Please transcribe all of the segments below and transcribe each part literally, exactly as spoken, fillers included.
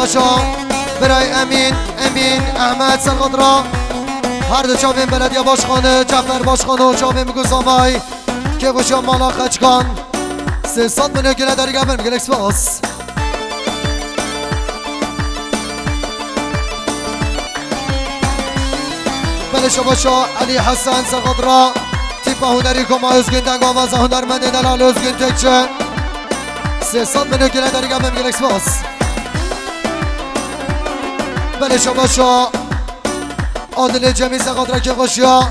Paşa, Biray Emîn, Emîn, Ehmed Serxadra. Her di çavên belediye başkanı, Cafer Başkanı û çavên Miguzamay. Kêfxweşiya mala Xeçkan. Sê sed milyon gine derî gevin, gelek spas. Belê şabaşa Elî Hesen Serxadra. Tîpa hunerî Koma Özgün Dengavaza hunermendê delal Özgün Tekçe. Sê sed milyon gine derî gevin, gelek spas. Belê şabaşa Adilê Cemî Serxadra kêfxweşiya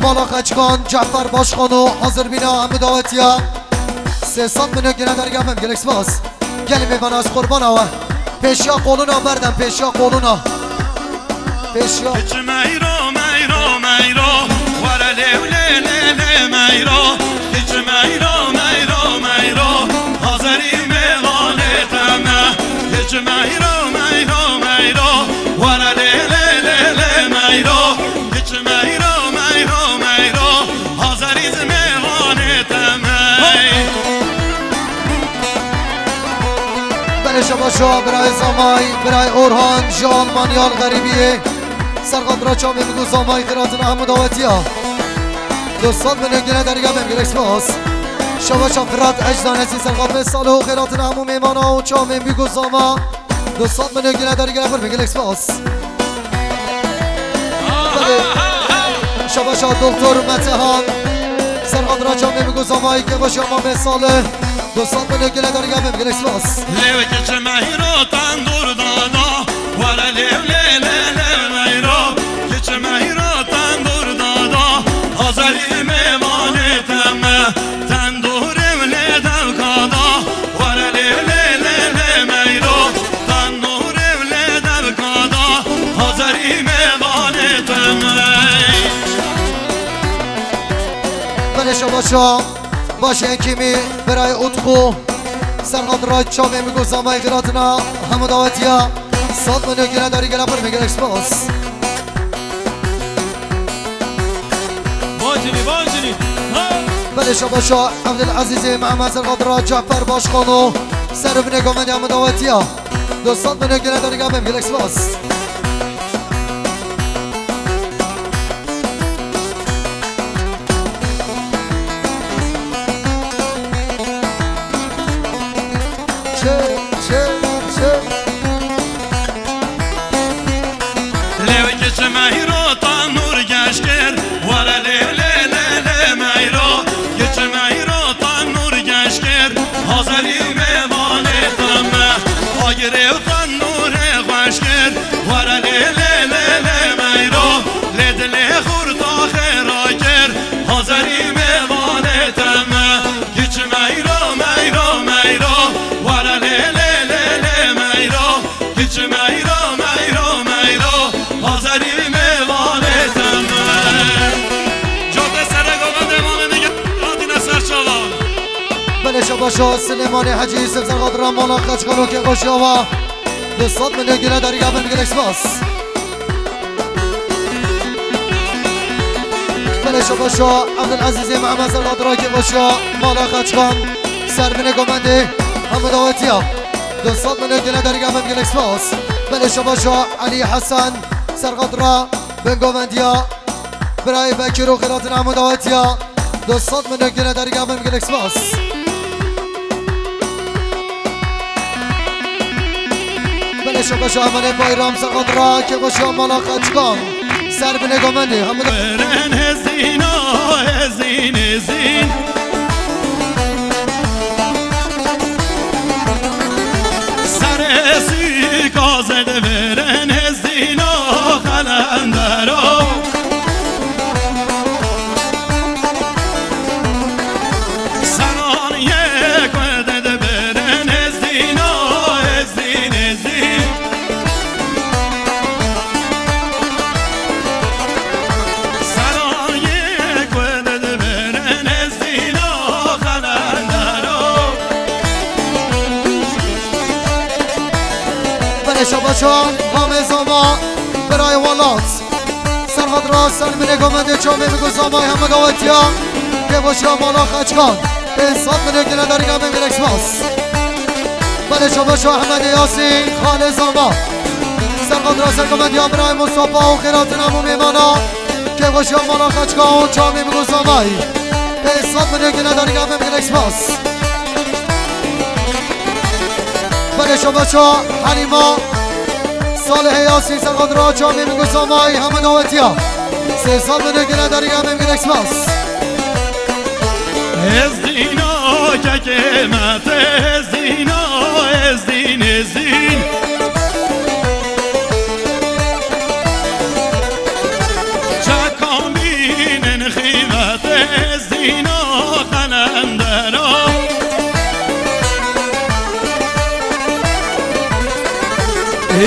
mala Xeçkan, Cafer Başkan û hazirbîna hemû dawetiya. Sê sed milyon gine dergevim, gelek spas. Gelê mêvana ez qurbana we. Pêşiya qoluna berdem, pêşiya qoluna. Pêşiya. Kiçi meyro, meyro, meyro. Were lêw lê, lê, lê, meyro. Kiçi meyro, meyro, meyro. Hazerî mêvanê te me. Kiçi meyro, meyro, meyro. Were lê, lê, lê, lê, meyro. Kiçi meyro, meyro, meyro. Hazerî zimê vanê te mey. Belê şabaşa birayê Zamay, birayê Orhan, ji Almanya li xerîbiyê. Serxadra çavê min û Zamay xêratina hemû dawetiya. Du sed milyon gine dergevim, gelek spas. Şabaşa Firat Ecdanesi Serxadmê Salo xêratina hemû mêvana û çavê min û Zama. Du sed milyon gine dergevim, gelek spas. Belê. Şabaşa Doktor Metehan. Serxadra çavê min û Zamay kêfxweşiya Mamê Salih. Du sed milyon gine dergevim, gelek spas. Lêv kiçi meyro tendur dada. Were lêv lê lê lê meyro. Kiçi meyro tendur dada. Hazerî mêvanê te me. Tendurê lê devka da. Were lêv lê lê lê meyro. Tendurê lê devka da. Hazerî mêvanê te me. Belê şabaşa. Baş Ekîmî, birayê Utku, Serhat Raç, çavê min got, Zamay xêratina hemû dawetiya. Sed milyon gine darî gele pir, gelek spas. Bancilî, bancilî. Ha! Belê şabaşa Evdil Ezîzê, Mehmet Serhat Raç, Cafer Başkano, ser binê komedya hemû dawetiya. Du sed milyon gine darî gele pir, gelek spas. Çe, çe, çe. Lêv kiçi meyro tanur geş kir. Were lê, lê, lê, lê meyro. Kiçi meyro tanur geş kir. Hazerî mêvanê te me. Agirê û tanurê xweş kir. Were lê, lê, lê, lê meyro. Lê dilê xurta xêra kir. Hazerî mêvanê te me. Kiçi meyro, meyro, meyro. Were lê, lê, lê, lê meyro. Kiçi meyro, meyro, meyro. Hazerî mêvanê te me. Cadde Serego ve devamı Miguel Radine Serçava. Belê şabaşa Silêmanê Hecî Yusuf Serxadra mala Xeçkano kêfxweşiya wa. Du sed milyon gine darî gele pir, gelek spas. Belê şabaşa Evdil Ezîzê, Mehmet Serxadra kêfxweşiya mala Xeçkan. Ser binê komendê hemû dawetiya. Du sed milyon gine darî gele pir, gelek spas. Belê şabaşa Elî Hesen Serxadra bin govendiya. Birayê Bekir û xêratina hemû dawetiya. Du sed milyon gine darî gele pir, gelek spas. Belê şabaşa Emelê Bayram Serxadra kêfxweşiya mala Xeçkan. Ser binê komendê hemû da- Wêrên hêzîn o, hêzîn, hêzîn. Serê sîka zed wêrên hêzîn o, xelendero. Seran yek wede de beren ez dîna, ez dîn, ez dîn. Seran yek wede de beren ez dîna, xelendero. Belê şabaşa, Mamê Zama, birayê welat. Serhat Ras, ser binê komendê çavê min ku Zamay heme dawetiya. Kêfxweşiya mala Xeçkan. Pênc sed milyon gine derî gele pir, gelek spas. Belê şabaş Ehmedê Yasîn, Xalê Zama. Serqat ra serqemendiya birayê Mustafa û xêratina hemû mêmana. Kêfxweşiya mala Xeçka û çamê min ku Zamay. Pê sed milyon gine darîka min gelek spas. Belê şabaşa Helîma Salihê Yasîn, serqat ra çamê min ku Zamay, hemû dawetiya. Sê sed milyon gine darîka min gelek spas. Ez dîna kekê me te, ez dîna, ez dîn, ez dîn. Çakan bînin xîvete, ez dîna xelendera.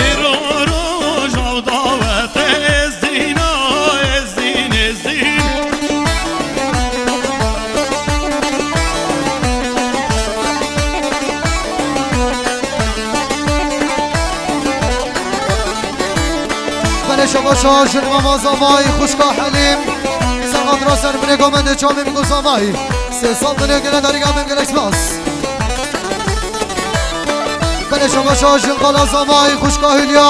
Îro roja dawete, ez dîna, ez dîn, ez dîn. Belê şabaşa jin mama Zavay, xuşka Helîm. Serqat ra ser binê gomendê çamê min ku Zavay. Sê sed milyon gine darîka min gelek spas. Belê şabaşa jin qala Zavay, xuşka Hülya.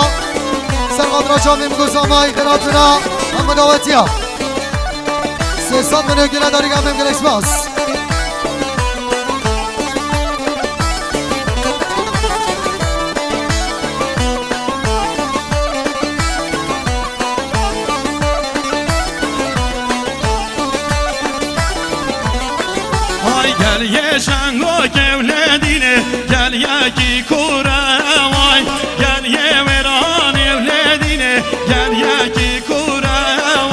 Serqat ra çamê min ku Zavay, xêratina hemû dawetiya. Sê sed milyon gine darîka min gelek spas. Hay gel ye şengo kevledîne, gel yekî kure vay, gel ye wêran ewledîne, gel yekî kure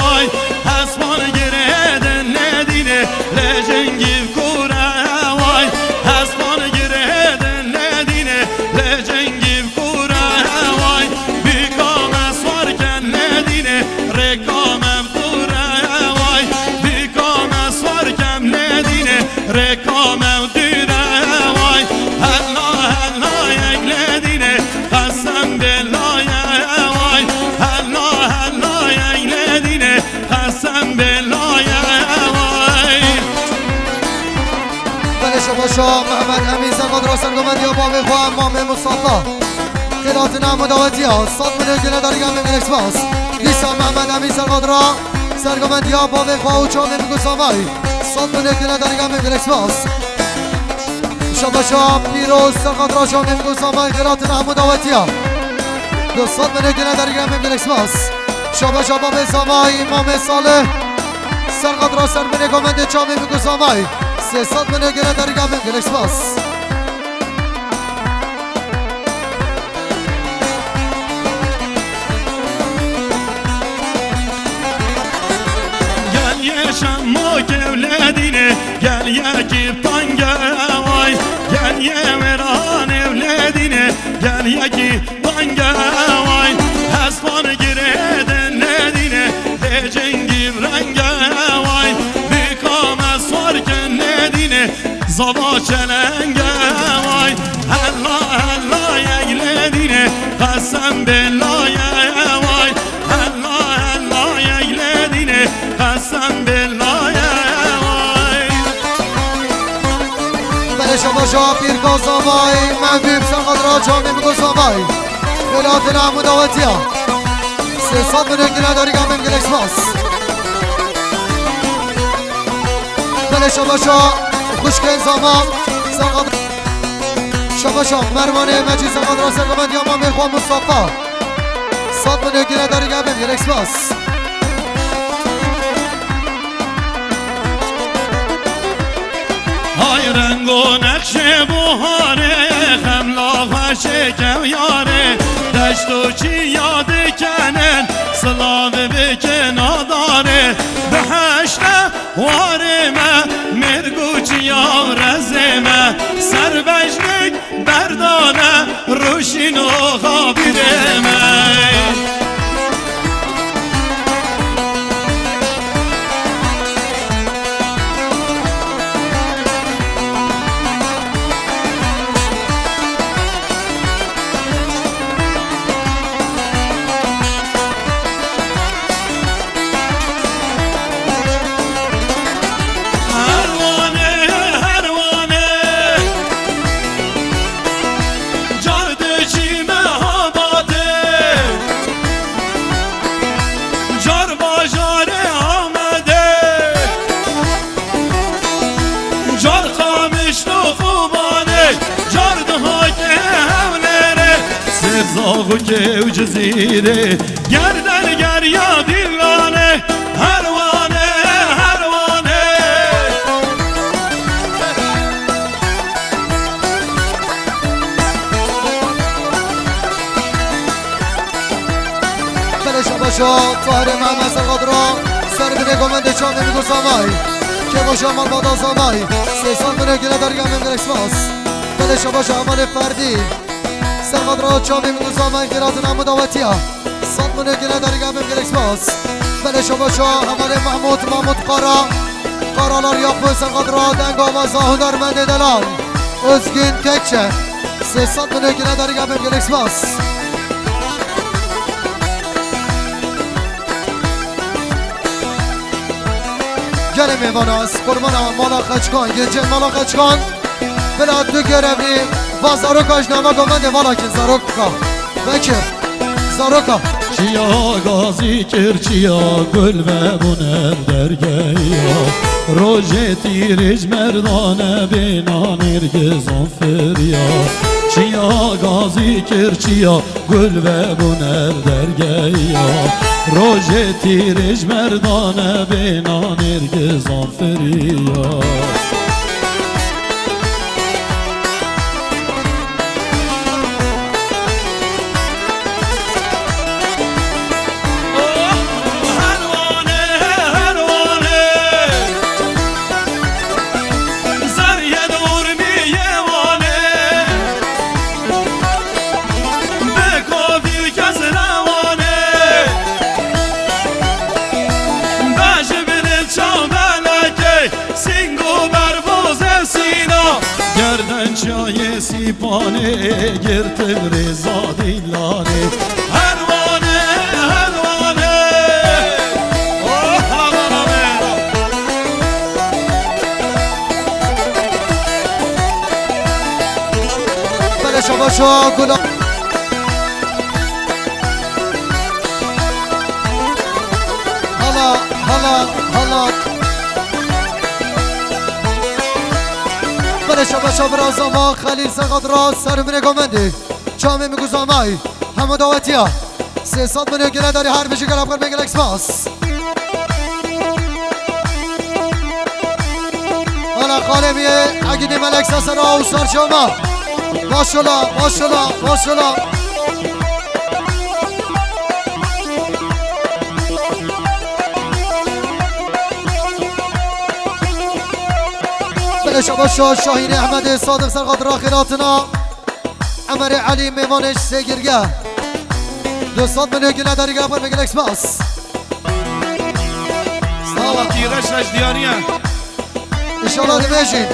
vay. Hespan girêdin ledîne, lê cingîv kure vay. Hespan girêdin ledîne, lê cingîv kure vay. Bîka me swar ken ledîne, rêka me bi tu re vay. Bîka me swar kem ledîne, rêka me bi tu re vay. Hela hela yek ledîne, qesem bêlaye vay. Hela hela yek ledîne, qesem bêlaye vay. Belê şabaşa Mehmet Emîn, serqat ra sergomendiya bavê xwe Mamê Mustafa. Xêratina hemû dawetiya, sed milyon gine darîka min gelek spas. Dîsa Mehmet Emîn, serqat ra sergomendiya bavê xwe û çamê min ku Zavay. Sed milyon gine darîka min gelek spas. Şabaşa Pîroz, serqat ra çamê min ku Zavay, xêratina hemû dawetiya. Du sed milyon gine darîka min gelek spas. Şabaşa bavê Zavay, Mamê Salih. Serqat ra ser binê gomendê çamê min ku Zavay. Sê sed milyon gine darîka min gelek spas. Gel ye şemo kevledîne, gel yekî pange vay. Gel ye wêran ewledîne, gel yekî pange vay. Hespan girêdin ledîne, lê cingîv renge vay. Bîka me swar ken ledîne, zava çelenge vay. Hela hela yek ledîne, qesem bêlaye vay. Hela hela yek ledîne, qesem bêlaye vay. Belê şabaşa Pîrka Zavay, Mevlût serqat ra çamê min ku Zavay. Xêratina hemû dawetiya. Sê sed milyon gine darîka min gelek spas. Belê şabaşa xuşkên Zama, serqat. Şabaşa Mervanê Mecî, serqat ra sergomendiya mamê xwe Mustafa. Sed milyon gine darîka min gelek spas. Hay rengo nexşê buharê, xemla xweşê kevyarê, deşt û çiya dikenin, silav bikin adarê. Biheşte warê me, mêrg û çiya rezê me, serbejnik berdane, rûşîn û xabirê me. Axu kew Cizîrê, gerden geriya dîlane, herwane, herwane. Belê şabaşa Tahirê Mehmet Serxadra, ser binê gomendê çavê min û zamay. Kêvaşa malbada zamay. Sê sed milyon gine dergah min, gelek spas. Belê şabaşa Emalê Ferdî. Serxadra çavê min û zamay, xêratina min dawetiya. Sed milyon gine dergah min, gelek spas. Belê şabaşa Emalê Mahmud, Mahmud Qara. Qaralar yapı Serxadra, deng avaza hunermendê delal. Özgün Tekçe. Sê sed milyon gine dergah min, gelek spas. Gelê mêvana, ez qurbana mala Xeçkan, gencên mala Xeçkan. Bila tu görevlî, va zaroka ji nava gomendê vala kin zaroka. Vekir, zaroka. Çiya gazî kir, çiya gul ve bûn ev dergeya. Rojê tîrêj merdane bêna nêrgizan firiya. Çiya gazî kir, çiya gul ve bûn ev dergeya. Rojê tîrêj merdane bêna nêrgizan firiya. Oh, herwane, herwane. Zeriyê dor bî yê wane. Bi kovî kes rewane. Be ji binê çav belekê. Sîng û berbozê sîna. Gerden çiyayê Sîpanê girtin rêza dîlanê. Herwane, herwane. Oh, la, la, la, la. Belê şabaşa gula. Hala, hala, hala. Belê şabaşa bira zama Xelîl Serxadra ser binê gomendê. Çavê min û zamay. Hema dawetiya. Sê sed milyon gine derî her bijî gela xwe gelek spas. Hala xalê min yê Egîdî Melek Sesera û Serçe Omer. Maşallah, maşallah, maşallah. Belê şabaşa Şahînê Ehmedê Sadiq Serxadra xêratina. Emerê Elî mêvanê ji Sêgirge. Du sed milyon gine derî gela xwe gelek spas. Sağ ol. Tîreş reş diyariye. İnşallah dibêjin.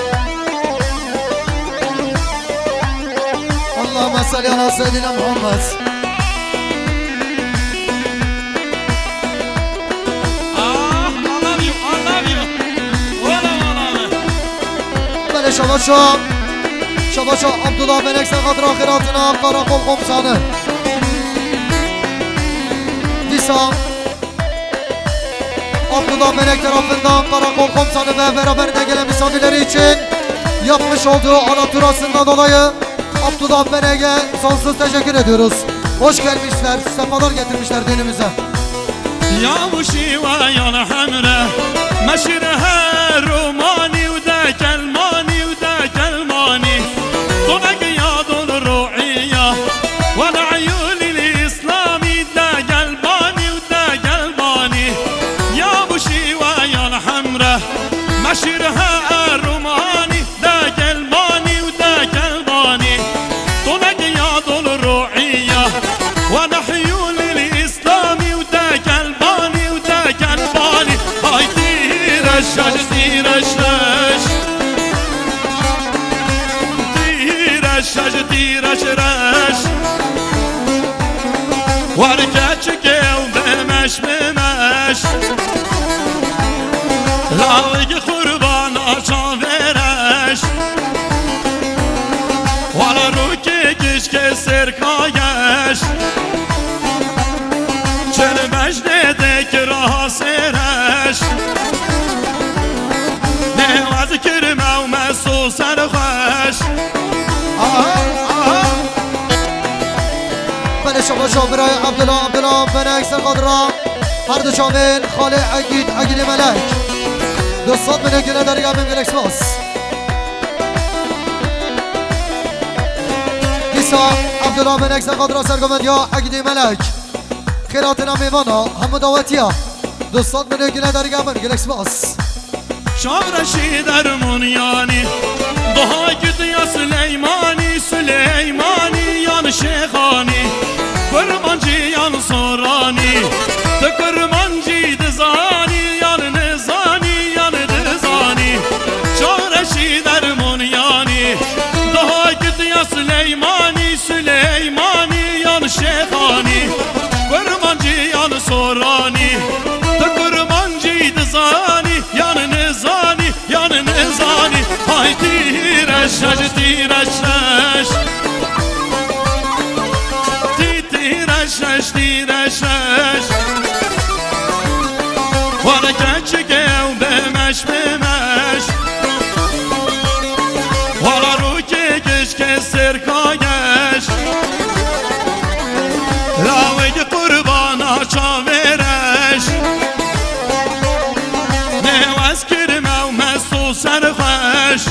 Allahümme salli ala seyyidina Muhammed. Ah, I love you, I love you. Ola, ola, ola. Belê şabaşa. Şabaşa Abdullah Benek Serxadra xêratina Karakol Komutanı. Dîsa Abdullah Benek tarafından Karakol Komutanı ve beraberinde gelen misafirleri için yapmış olduğu ala turasından dolayı Abdullah Benek'e sonsuz teşekkür ediyoruz. Hoş gelmişler, sefalar getirmişler düğünümüze. Ya bu şiva ya hemre, meşire her romani u de kelmani u de kelmani. Tonek ya dol ru'iya, ve na'yul İslami de gelbani u de gelbani. Ya bu şiva ya hemre, meşire her romani. De gelbani u de gelbani. Tonek ya dol ru'iya. Ve nahyu lil İslami u de gelbani u de gelbani. Hay tîreş, şaş tîreş, reş. Tîreş, şaş tîreş, reş. War keçikê ew bimeş, bimeş. Lawik Qurbana çavê reş. Wala rûkê gişkê sêrkayeş. Çil mecnê de kira sêreş. Nêwaz kirme û meso serxweş. Aha, aha. Paşa birayê Abdullah, Abdullah Benek ser qadra. Her du çavên xalê Egîd, Egîdê Melek. Du sed milyon gele derya bin, gelek spas. Dîsa Abdullah Benek ser qadra, sergovendiya Egîdê Melek. Xêratina mêvana, hemû dawetiya. Du sed milyon gele derya bin, gelek spas. Çavreşî dermonyanî, daha gidiya Sileymanî, Sileymanî yan Şêxanî, Kurmancî yan Soranî, tu Kurmancî dizanî yan nizanî yan dizanî, Çavreşî dermonyanî, daha gidiya Sileymanî, Sileymanî yan Şêxanî, Kurmancî yan Soranî, tu Kurmancî dizanî yan nizanî, yan nizanî. Hay tîreş reş, tîreş reş. Tî tîreş reş, tîreş reş. Wala keçike ew bemeş, bemeş. Wala rûkê gişkê sirka geş. Lawê qurbana çavê reş. Nêwez kirim ew mest û serxweş.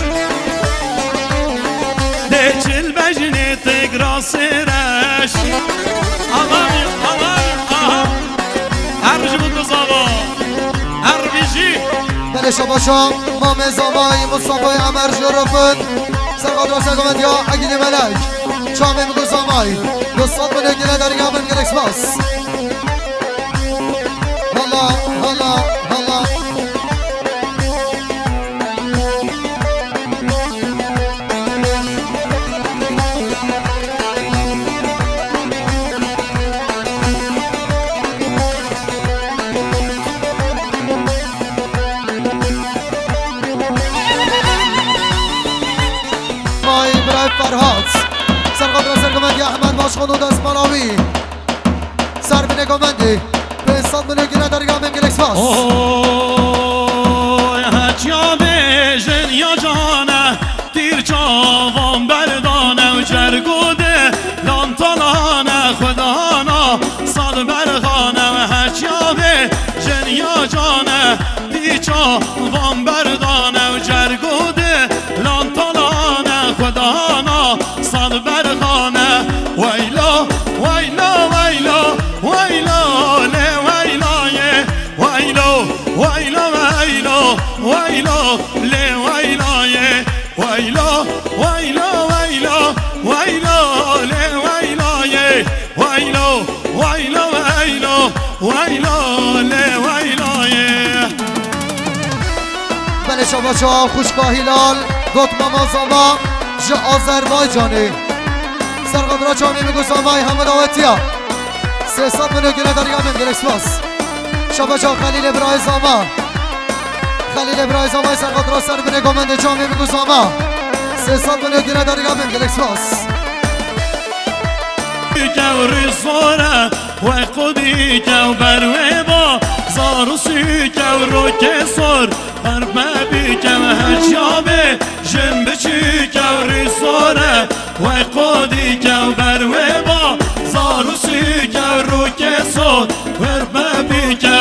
Dê çil bejnê tek rasê reş. Aman, aman, aha. Her ji min dizava. Her bijî. Belê şabaşa Mamê Zamay, Mustafayê Emer ji Rifin. Serqadra sergovendiya Egîdê Melek. Çavê min ku Zamay. Du sed milyon gele derya bin, gelek spas. Hala, hala, hala. May Ibrahim Ferhat. Serqadra sergovendiya Ehmed Başkan û destmala wî. Ser binê govendê. Pênc sed milyon gine derya min, gelek spas. Oy, heçya bêjin ya cane, tîr çavan berdane û cergo de lan talane, xwedana sad berxane. Heçya bêjin ya cane, tîr çavan berdane û cergo de lan talane, xwedana sad berxane. Weylo, weylo, weylo, weylo, lê weylayê. Weylo, weylo, weylo, weylo, lê weylayê. Weylo, weylo, weylo, weylo, lê weylayê. Weylo, weylo, weylo, weylo, lê weylayê. Belê şabaşa xwişka Hîlal, got mama Zama ji Azerbaycanê. Serqadra çavê min ku Zamay hemû dawetiya. Sê sed milyon gine derya min, gelek spas. Şabaşa Xelîlê birayê Zama. Xelîlê birayê Zamay serqadra ser binê govendê çavê min ku Zama. Sê sed milyon gine derya min, gelek spas. Kewrî sor e, wey qodî kew ber wê ba, zar û sî kew rokê sor, berf me bî kew heçya bê, jin biçî kewrî sor e, wey qodî kew ber wê ba, zar û sî kew rokê sor, berf me bî ke.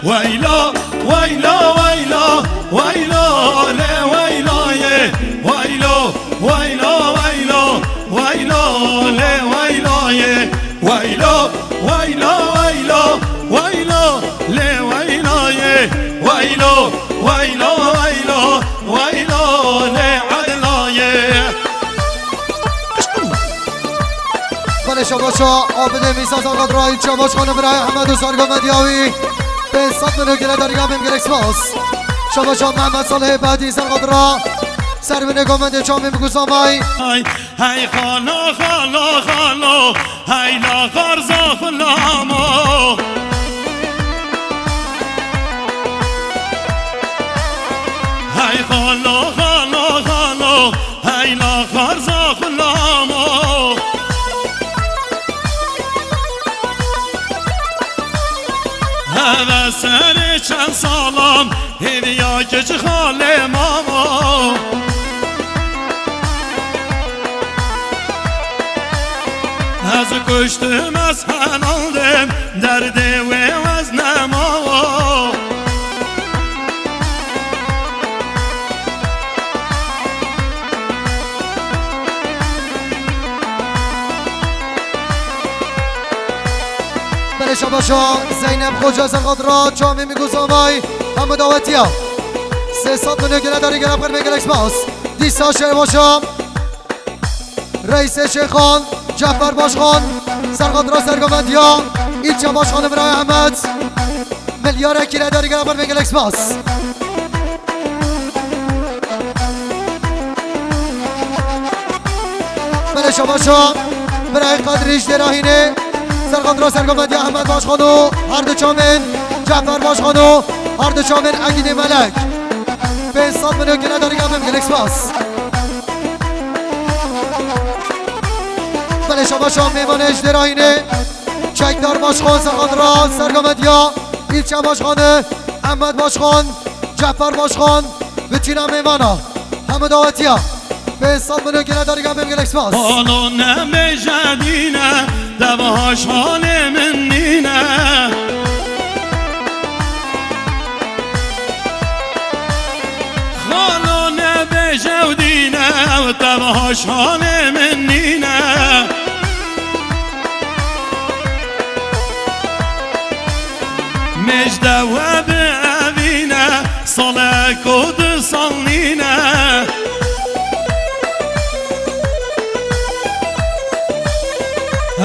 Weylo, weylo, weylo, weylo, lê weylayê. Weylo, weylo, weylo, weylo, lê weylayê. Weylo, weylo, weylo, weylo, lê weylayê. Weylo, weylo, weylo, weylo, lê edlayê. Belê şabaşa Abidê Mîsa Zanqadrayî, Çabaş Xanım Birayê Ehmed û Sargo Medyawî. Pênc sed milyon gine derya min, gelek spas. Şabaşa Mehmet Salihê Bedî Zanqadra. Ser binê govendê çavê min ku Zamay. Hey, hey, xalo, xalo, xalo, hey, la xarza xulamo. Hey, xalo, xalo, xalo, hey, la xarza xulamo. Heve serê çend salan, hêviya kiç xalê mamo. He Kuştim ez helaldim, derdê wê wez nemawo. Belê şabaşa Zeynep Xoca Serqadra, Çamê Mîguzavay, hemû dawetiya. Sê sed milyon gele darî gele xêr, gelek spas. Dîsa şerbaşa. Reîsê Şêxan, Cefer Başkan, Serqadra Sergovendiya, Îlçe Başkanı Birayê Ehmed, milyarekî re darî gele xêr, gelek spas. Belê şabaşa, Birayê Qedrî ji Dêrahînê, Serqadra Sergovendiya Ehmed Başkan û her du çamên, Cefer Başkan û her du çamên Egîdê Melek. Pênc sed milyon gele darî gele xêr, gelek spas. Belê şabaşa mêvanê ji Dêrahînê, Çekdar Başkan, Serqadra Sergovendiya, Îlçe Başkanı, Ehmed Başkan, Cefer Başkan, bütîna mêvana. Hemû dawetiya. Pênc sed milyon gele darî gele xêr, gelek spas. Halo nebêje dîne, dev haş halê min nîne. Xalo nebêje ew dîne, ew tev haş halê min nîne. Mêj de we bi evîne, salek û du sal nîne.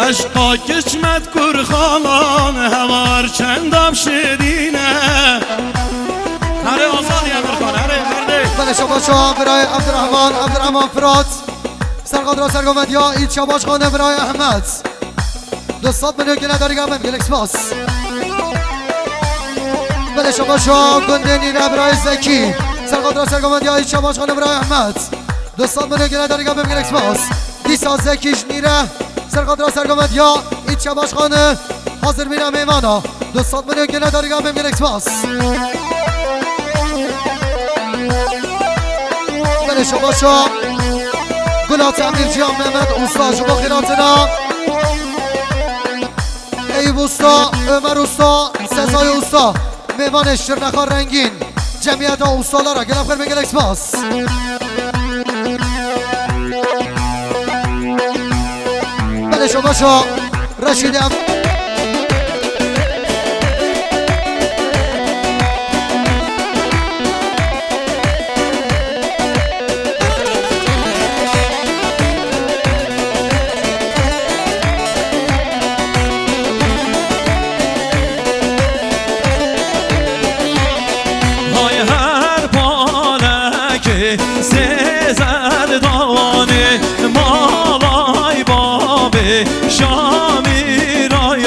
Eşqa kiçmet kurxalan, hewar çenda şirîne. Herê Azadî Emirxan, herê, herê. Belê şabaşa birayê Abdurrahman, Abdurrahman Fırat. Serqadra Sergovendiya, Îlçe Başkanı Birayê Ehmed. Du sed milyon gele darî gele xêr, gelek spas. Belê şabaşa gundê Nîre Birayê Zekî. Serqadra Sergovendiya, Îlçe Başkanı Birayê Ehmed. Du sed milyon gele darî gele xêr, gelek spas. Dîsa Zekî ji Nîre. Serqadra Sergovendiya, Îlçe Başkanı. Hazir bîne mêvana. Du sed milyon gele darî gele xêr, gelek spas. Belê şabaşa. Gula Temîrciya Mehmet Usta ji bo xêratina. Eyüp Usta, Ömer Usta, Sezai Usta. Mêvanê Şirnexa Rengîn. Cemiyeta ustalara gele xêr, gelek spas. Belê şabaşa Reşîdê Em- Hay her palekê sê zerdanê, malay babê Şamîray.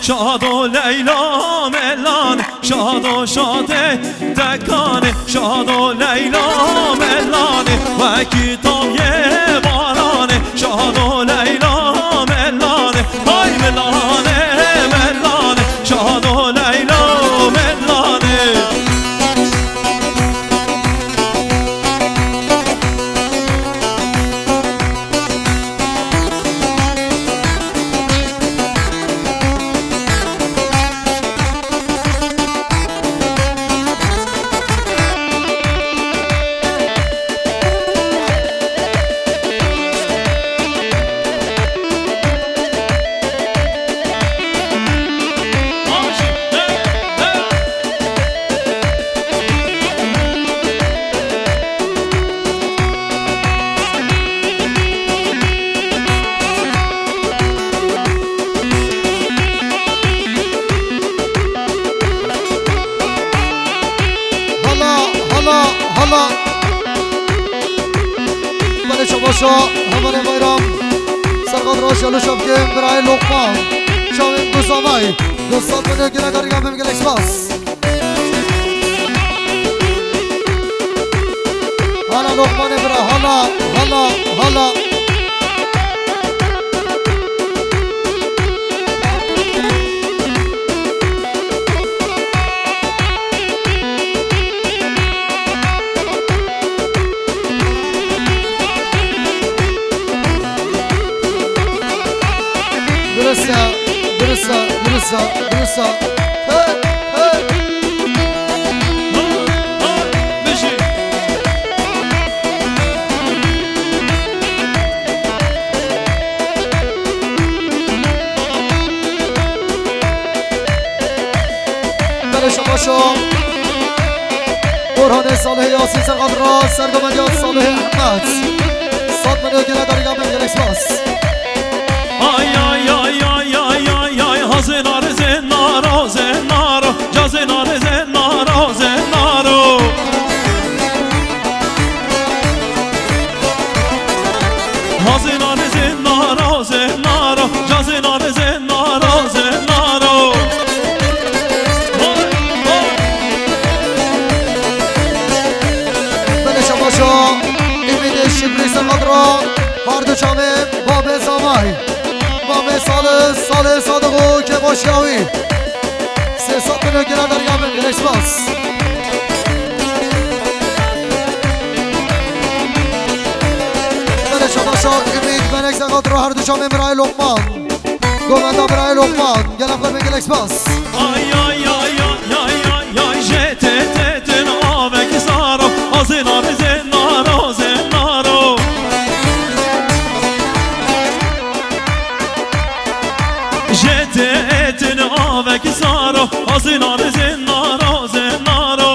Şado Leyla Melan, şado şadê dekanê, şado Leyla Melanê, wekî tavyê baranê, şado Leyla Melanê, hay Melanê, Melanê, şado Leyla Melanê. Hala, hala, hala. Belê, şabaşa hevalê Bayram. Serqat Raşa li şevkê birayê Lokman. Çavên Guzamay. Du sed milyon gine derya bim, gelek spas. Hala Lokmanê bira, hala, hala, hala. Dursa, dursa, dursa, dursa. Hey, hey. Bijî. Belê, şabaşo. Orhanê Salihê Yasîn, Serqat Ras, Sergomendiya Salihê Ehmed. Sed milyon gine derya bim, gelek spas. Ay, ay, ay, ay, ay, ay, ay, hazê nare zê naro, zê naro, ca zê nare zê naro, zê naro. Hazê nare zê naro, zê naro, ca zê nare zê naro, zê naro. Belê, şabaşo. Ümîdê Şükrî Serqat Ras, her du çavê babê Zamay. Mamê Salih, Salih Sadık û Kebaşiya wî. Sê sed milyon gine derya bim, gelek spas. Belê, şabaşa Ümîd, Melek Serqat Ras, her du çavê birayê Lokman. Govenda birayê Lokman, gelek xwe bim, gelek spas. Ay, ay, ay, ay, ay, ay, ay, jê tê tê tê avek saro, azê nare zê naro, zê naro. Jê tê tê avek saro, azê nare zê naro, zê naro.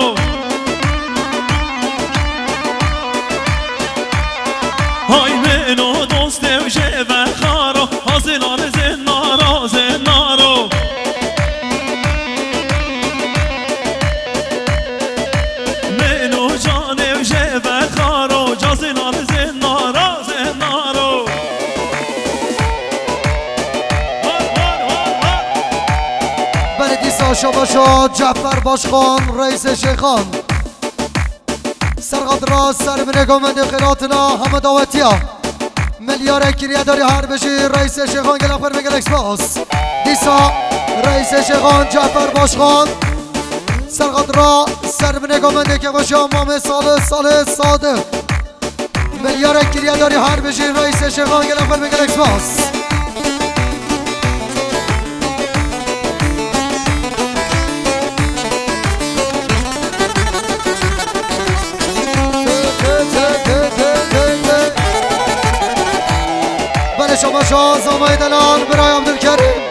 Hay meno dostê û jê vexaro, hazê nare zê naro, zê naro. Meno canê û jê vexaro, cazê nare zê naro, zê naro. Belê dîsa şabaşa Cefer Başkan, Reîsê Şêxan. Serqat Ras, ser binê govendê xêratina heme dawetiya. Milyarek kiriye darî, her bijî Reîsê Şêxan, gelek xêr ve gelek spas. Dîsa Reîsê Şêxan Cefer Başkan. Serqat Ras, ser binê govendê Kebaşiya Mamê Salih, Salih Sadık. Milyarek kiriye darî, her bijî Reîsê Şêxan, gelek xêr ve gelek spas. Belê şabaşa Zamay Delal, birayê Abdülkerim.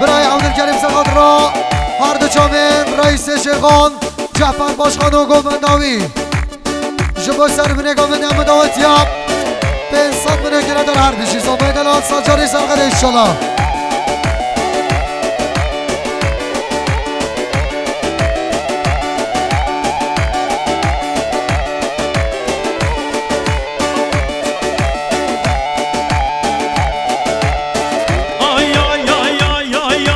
Birayê Abdülkerim Serqat Ras, her du çavên Reîsê Şêxan, Cefer Başkan û govenda wî. Ji bo ser binêka min em dawetiya pênc sed binê girêdar her bijî. Zamay Delal, sed carî serxerê inşallah. Ay, ay, ay, ay, ay,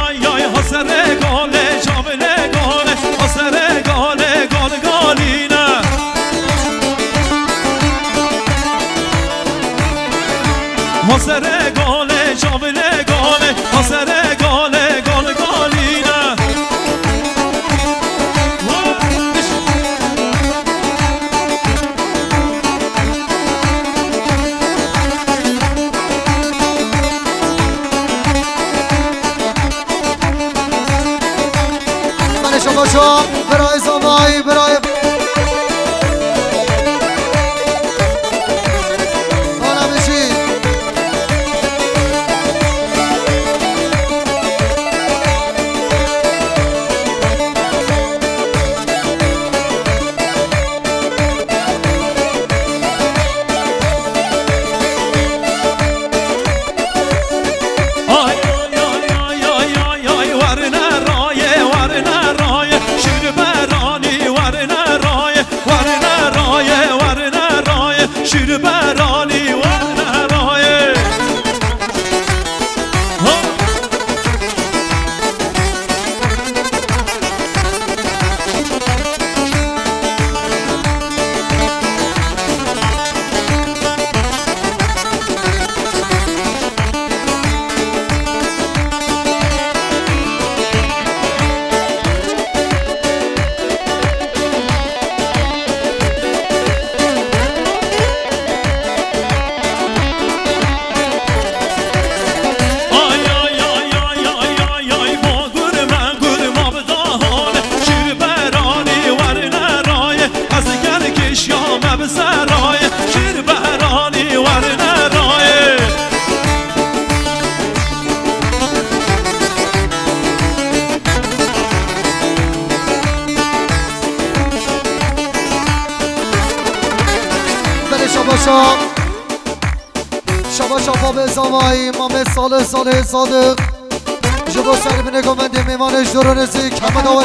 Paşa, birayê Zamay, birayê. Bana bir şey. Ay, ay, ay, ay, ay, ay, ay, ay, warine raye, warine raye, şîrberanî, warine raye, warine raye, warine raye, şîrberanî, warine raye. Ha! Ay, ay, ay, ay, ay, ay, ay, bo gur me gur ma bi dahan, şîrberanî werne raye, ez ger kişya me bi seraye, şîrberanî werne raye. Belê şabaşa. Şabaşa babê Zavayî, mamê Salih, Salih Sadık. Ji bo serbinê govendê mêvanê ji dor û nêzîk, heme dawa